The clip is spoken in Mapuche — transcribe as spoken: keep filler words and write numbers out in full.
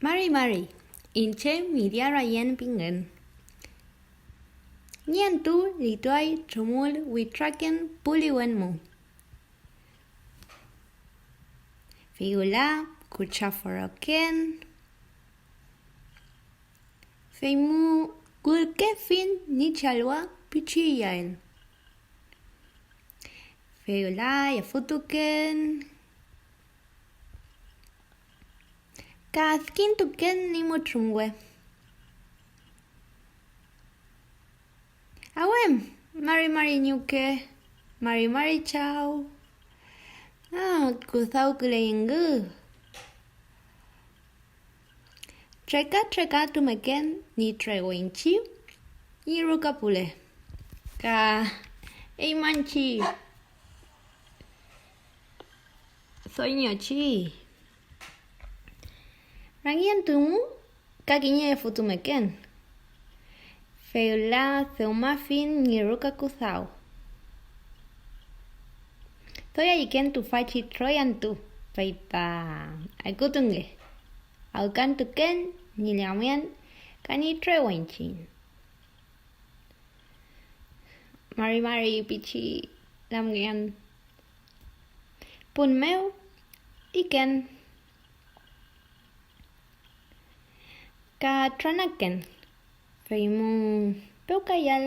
Mari mari, iñche Midia Rayen pingün. Ñi antü llituay tremol witraken puliwen mu. Fey wüla kutraforoken. Fey mu kürkefiñ ñi chalwa pichi iyael. Fey wüla yafütuken ka adkintuken ñi mütrümwe. Awem, mari mari ñuke, mari mari chaw. Ah, küdawküleyngü. Treka treka tumeken ñi trewenchi ñi ruka pule. Ka eymünchi doy ñochi rangientumu ka kiñe efutumeken. Fewla dewmafiñ ñi ruka küdaw. Doy ayüken tüfachi troy antü, fey ta akutunge, awkantuken ñi lamngen ka ñi trewenchiñ. Mari mari pichi lamngen. Pun mew iken ka tranaken, fey mu pewkayal